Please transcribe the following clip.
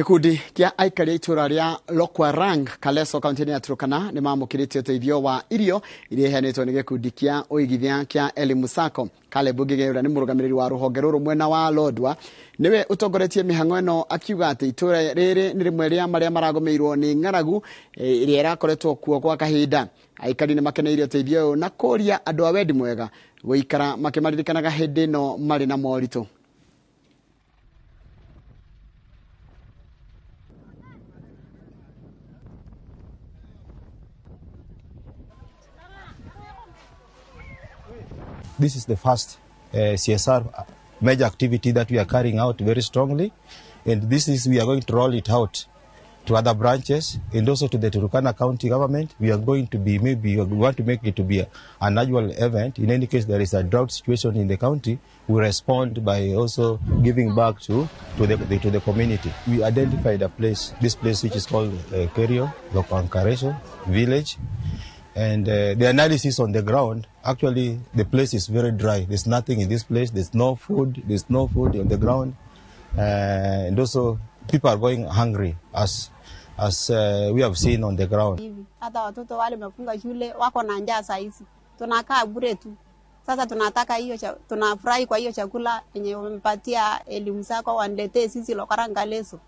Gĩkundi kĩa aikari a itũra rĩa Lokwarang Kaleso kaunti-inĩ ya Turkana nĩ mamũkĩrĩte ũteithio wa irio iria iheanĩtwo nĩ gĩkundi kĩa ũigithia kĩa Elimu Sacco. Caleb Ngige ũrĩa nĩ mũrũgamĩrĩri wa rũhonge rũrũ mwena wa Lodwar nĩwe ũtongoretie mĩhang'o ĩno akiuga atĩ itũra rĩrĩ nĩ rĩmwe rĩa marĩa maragũmĩirwo nĩ ng'aragu ĩrĩa ĩrakoretwo kuo gwa kahinda. Aikari nĩ makeneire ũteithio ũyũ na kũria andũ a wendi mwega gũikara makĩmaririkanaga hĩndĩ ĩno marĩ na moritũ. This is the first CSR major activity that we are carrying out very strongly, and this is we are going to roll it out to other branches and also to the Turkana County government. We are going to be, maybe we want to make it to be an annual event. In any case, there is a drought situation in the county. We respond by also giving back to the community. We identified a place, this place which is called Kerio, Lokwankareso village. And the analysis on the ground, actually the place is very dry. There's nothing in this place. There's no food. There's no food on the ground. And also people are going hungry as we have seen on the ground. Hivi hata watoto wale wamefunga shule wako na njaa saa hizi, tunakaa bure tu. Sasa tunataka hiyo, tunafurahi kwa hiyo chakula yenye wamepatia Elimu Sacco waniletee sisi Lokwarang Kaleso.